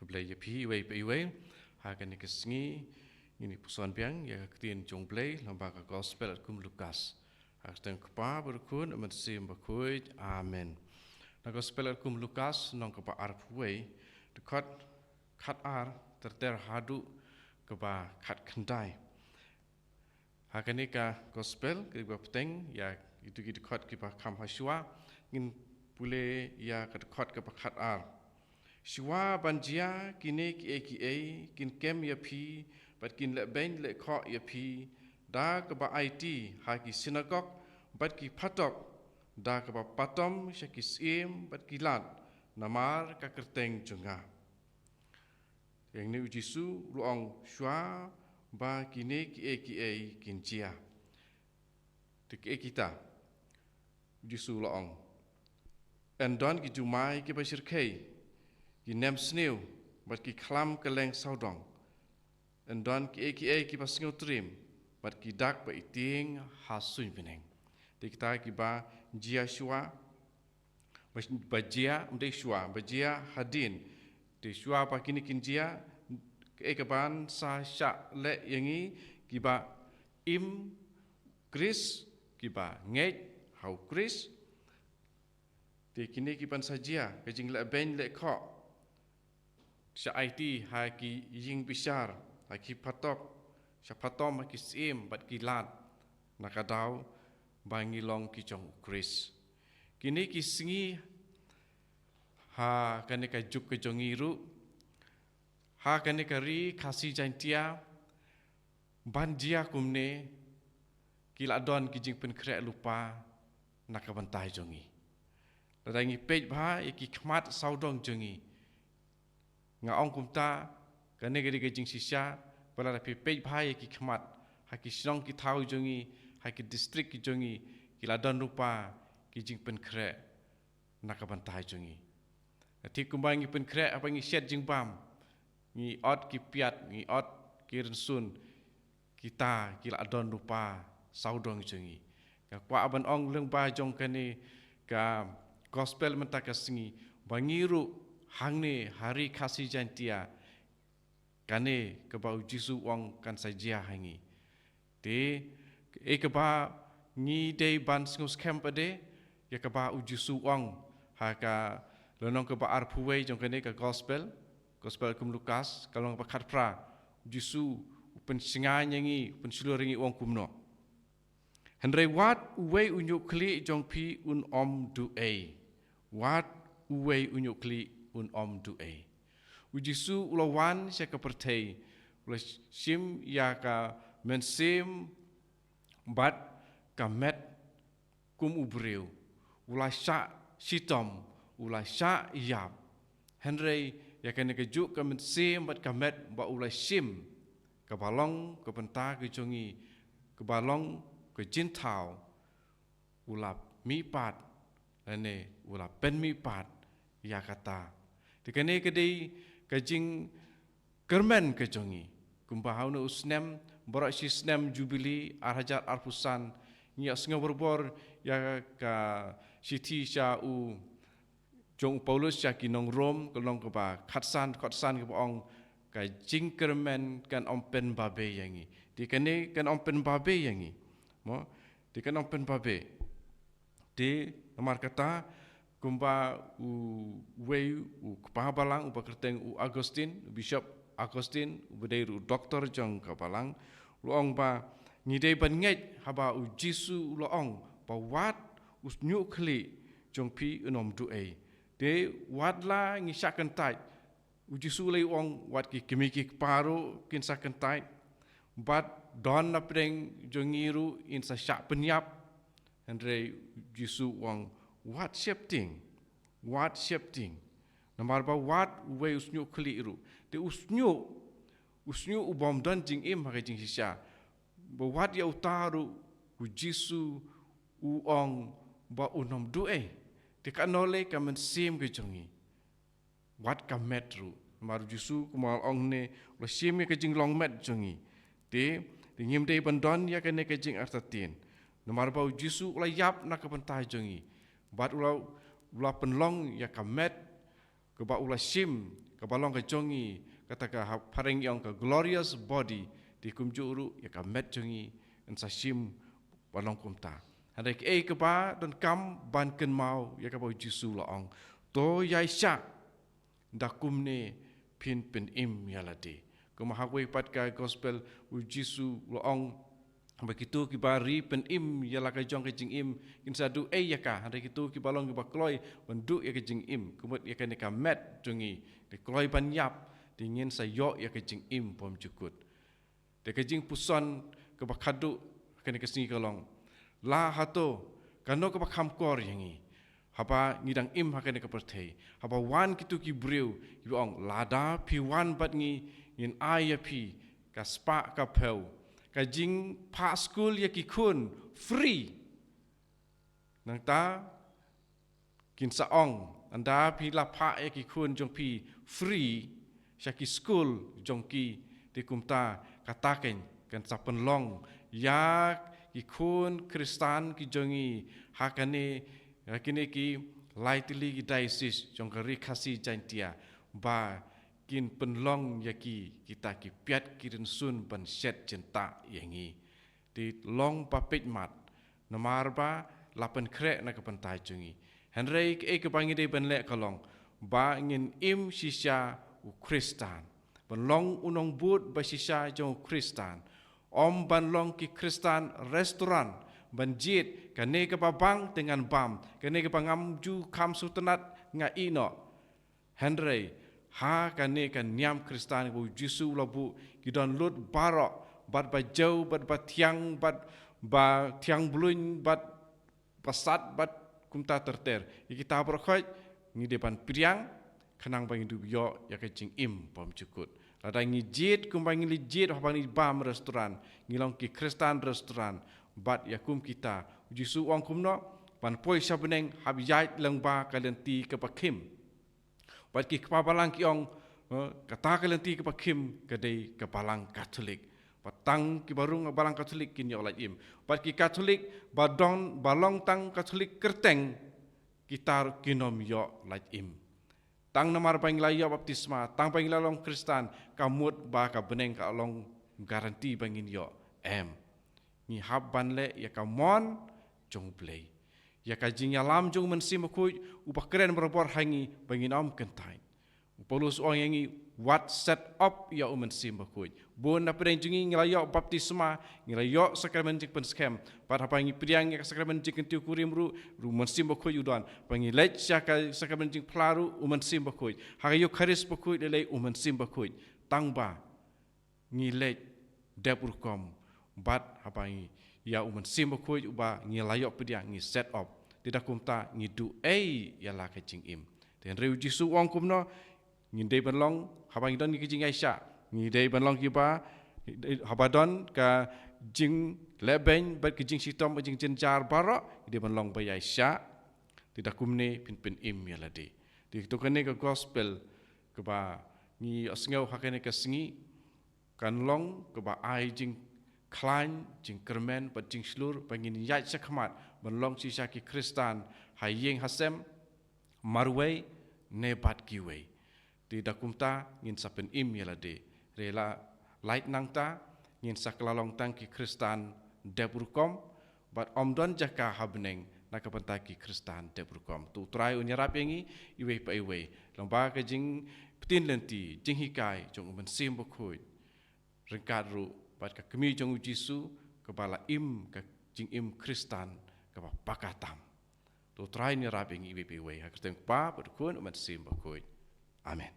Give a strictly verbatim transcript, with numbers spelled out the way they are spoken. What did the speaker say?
Blei ïa phi iwei pa iwei. Ha kane ka sngi ngin ïa puson biang ïa ka ktien jong Blei lyngba ka Gospel katkum u Lukas. Ha ka kyrteng u Kpa bad u Khun bad u Mynsiem Bakhuid. Amen. Na ka Gospel katkum u Lukas lynnong kaba arphew wei, dkhot khatar ter ter haduh kaba khatkhyndai. Ha kane ka Gospel kaba bteng ïa kito ki dkhot kiba kham hashwa, ngin pule ïa ka dkhot kaba khatar. Shuwa ban jia kine kiei kiei kin kem ïa phi bad kin lehbeiñ lehkhoh ïa phi da kaba aiti ha ki synagog bad ki phatok, da kaba patom sha ki syiem bad ki lad namar ka kyrteng jong nga. Hangne u Jisu u la ong, shuwa ba kine kiei kiei kin jia. Te kiei kita? U Jisu u la ong, yn don ki jumai kiba shyrkhei, ki nemsniew bad ki khlam kylleng sawdong. Yn don kiei kiei kiba sngewtriem bad ki dak ba itieng ha suiñ bneng. Te kita kiba jia shuwa, ba, ba jia, ym dei shuwa, ba jia hadien. Te shuwa ba kine kin jia, kaei kaban sa shah leh ïa ngi kiba im Khrist, kiba ngeit ha u Khrist? Te kine kiban sa jia ka jinglehbeiñ lehkhoh, sha aiti ha ki ïing bishar, ha ki phatok, sha patom, ha ki syiem bad ki lad, na ka daw ba ngi long ki jong u Khrist. Kine ki sngi, ha kane ka juk ka jong ngi ruh, ha kane ka ri Khasi Jaiñtia, ban jia kumne, ki la don ki jingpynkhreh lypa na ka bynta jong ngi. Lada ngi peit bha ïa ki khmat sawdong jong ngi, nga ong kumta, kane ka dei ka jingshisha ba lada phi peit bha ïa ki khmat ha ki shnong ki thaw jong ngi, ha ki district ki jong ngi, ki la don lypa ki jingpynkhreh na ka bynta jong ngi. Te kumba ngi pynkhreh haba ngi shet jingbam, ngi ot ki piat, ngi ot ki rynsun, kita ki la don lypa sawdong jong ngi. Nga kwah ban ong lyngba jong kane ka Gospel mynta ka sngi, ba ngi ruh hangne ha ri Khasi Jaiñtia, kane kaba u Jisu u ong kan sa jia ha ngi. Te, e kaba ngi dei ban sngewskhem pat de ïa kaba u Jisu u ong ha ka lynnong kaba arphew wei jong kane ka Gospel, Gospel katkum u Lukas, ka lynnong kaba khatphra, u Jisu u pynshngaiñ ïa ngi, u pynshlur ïa ngi, u ong kumno. Hynrei wat uwei u ñiuhkhlieh jong phi un ym duh ei. Wat uwei u ñiuhkhlieh un ym duh ei. U Jisu u la wan sha ka pyrthei, u la shim ïa ka mynsiem bad ka met kum u briew, u la shah shitom, u la shah ïap. Hynrei ïa kane kajuh ka mynsiem bad ka met ba u la shim, kaba long ka bynta ka jong ngi, kaba long ka jingthaw, u la mihpat, lane u la pynmihpat ïa kata. Te kane ka dei ka jingkyrmen ka jong ngi. Kumba ha une u snem, baroh shi snem Jubili ar hajar arphew san, ngi ïa sngew barabor ïa ka shithi sha u jong u Paulus sha ki nong Rom, ka lynnong kaba khatsan, khatsan, kaba ong, ka jingkyrmen kan ym pynbabe ïa ngi. Te kane kan ym pynbabe ïa ngi. Mo, te kan ym pynbabe. Te namar kata, kumba uwei u kpa balang uba kyrteng u Augustine, u Bishop Augustine, uba dei ruh u doktor jong ka balang, u la ong ba ngi dei ban ngeit haba u Jisu u la ong ba wat u ñiuhkhlieh jong phi un ym duh ei. Te wat la ngi shah kyntait, u Jisu u la ong wat ki kmie ki kpa ruh kin sa kyntait, bad don na pdeng jong ngi ruh in sa shah pynïap. Hynrei u Jisu u ong wat sheptieng, wat sheptieng. Namar ba wat uwei u ñiuhkhlieh ruh, te u ñiuh, u ñiuh u bym don jingim ha ka jingshisha. Ba wat ïa uta ruh u Jisu u ong ba un ym duh ei. Te kano lei ka mynsiem ka jong ngi? Wat ka met ruh. Namar u Jisu kumba la ong ne, u la shim ïa ka jinglong met jong ngi. Te, te ngim dei ban don ïa kane ka jingartatien. Namar ba u Jisu u la ïap na ka bynta jong ngi. Bad u la, u la pynlong ïa ka met kaba u la shim kaba long ka jong ngi, kata ka ha-, phareng ïong ka glorious body, te kumjuh ruh ïa ka met jong ngi yn sa shim ba long kumta. Hynrei kaei kaba donkam ban kynmaw ïa kaba u Jisu u la ong, to ïaishah, da kumne phin pynim ïa lade. Kumba ha kawei pat ka gospel u Jisu u la ong, ba kito kiba ri pynim ïa la ka jong ka jingim kin sa duh ei ïa ka, hynrei kito kiba long kiba kloi ban duh ïa ka jingim, ka mut ïa kane ka met jong ngi, te kloi ban ïap, te ngin sa ïoh ïa ka jingim bymjukut. Te ka jingpuson kaba khadduh kane ka sngi ka long, la hato kano kaba kham kor ïa ngi haba ngi dang im ha kane ka pyrthei, haba wan kito ki briew kiba ong, lada phi wan bad ngi, ngin ai ïa phi ka spah ka phew, ka jingphah skul ïa ki khun free. Nangta kin sa ong, ynda phi la phah ïa ki khun jong phi free sha ki skul jong ki, te kumta kata kan, kan sa pynlong ïa ki khun Khristan ki jong ngi ha kane, ha kine ki lai tylli ki diocese jong ka Ri Khasi Jaintia, ba kin pynlong ïa ki kita ki piat ki rynsun ban shet jyntah ïa ngi. Te long ba peit mat, namar ba la pynkhreh na ka bynta jong ngi. Hynrei kaei kaba ngi dei ban leh ka long ba ngin im shisha u Khristan, ban long u nongbud ba shisha jong u Khristan. Ym ban long ki Khristan restaurant, ban jied kane kaba bang te ngan bam, kane kaba ngam ju kham sngewtynnat nga ïeh noh. Hynrei ha kane ka niam Khristan ba u Jisu u la buh, ki don lut baroh, bad ba jew, bad ba thiang, bad ba thiang bluiñ, bad ba sat, bad kumta ter ter. Ïa kita baroh khoit ngi dei ban pdiang, khnang ba ngin dup ïoh ïa ka jingim bymjukut. Lada ngi jied kumba ngi la jied haba ngi bam restaurant, ngi long ki Khristan restaurant, bad ïa kum kita, u Jisu u ong kumno, ban poi sha bneng, hap ïaid lyngba ka lynti kaba khim. Bad ki kpa balang ki ong, eh, kata ka lynti kaba khim ka dei ka balang Katholik. Bad tang kiba rung balang Katholik kin ïoh lait im. Bad ki Katholik ba don, ba long tang Katholik kyrteng, kita ruh kin ym ïoh lait im. Tang namar ba ngi la ïoh baptisma, tang ba ngi la long Khristan, ka mut ba ka bneng ka long guarantee ba ngin ïoh? Em. Ngi hap ban leh ïa ka mon jong U Blei, ïa ka jingïalam jong U Mynsiem Bakhuid, uba kren barabor ha ngi ba ngin ym kyntait. U Paulus u ong ïa ngi, wat set op ïa U Mynsiem Bakhuid. Bun na pdeng jong ngi ngi la ïoh baptisma, ngi la ïoh sakramen jingpynskhem. Bad haba ngi pdiang ïa ka sakramen jingkyntiew kurim ruh, ruh U Mynsiem Bakhuid u don. Ba ngi leit sha ka sakramen jingphla ruh, U Mynsiem Bakhuid. Ha ka Eukharist bakhuid lei lei, U Mynsiem Bakhuid. Tang ba ngi leit dep rukom, bad haba ngi ïa U Mynsiem Bakhuid uba ngi la ïoh pdiang, ngi set op. Te da kumta ngi duh ei ïa la ka jingim. Te hynrei U Jisu u ong kumno, ngi dei ban long, haba ngi don ka jingïaishah, ngi dei ban long kiba, haba don ka jinglehbeiñ bad ka jingshitom bad jingjynjar baroh, ngi dei ban long ba ïaishah. Te da kumne phin pynim ïa lade. Te to kane ka gospel kaba ngi ïohsngew ha kane ka sngi, kan long kaba ai jingkhlaiñ, jingkyrmen bad jingshlur ba ngin ïaid shakhmat ban long shisha ki Khristan ha ïing ha sem, marwei ne bad kiwei. Te da kumta ngin sa pynim ïa lade. Hynrei la lait nangta, ngin sa kylla long tang ki Khristan dep rukom, bad ym don jaka ha bneng na ka bynta ki Khristan dep rukom. To U Trai un ïarap ïa ngi iwei pa iwei lyngba ka jingpyntip lynti, jinghikai jong U Mynsiem Bakhuid, ryngkat ruh bad ka kmie jong U Jisu kaba la im ka jingim Khristan kaba paka tam. To U Trai un ïarap ïa ngi iwei pa iwei, ha ka kyrteng U Kpa bad U Khun, U Mynsiem Bakhuid. Amen.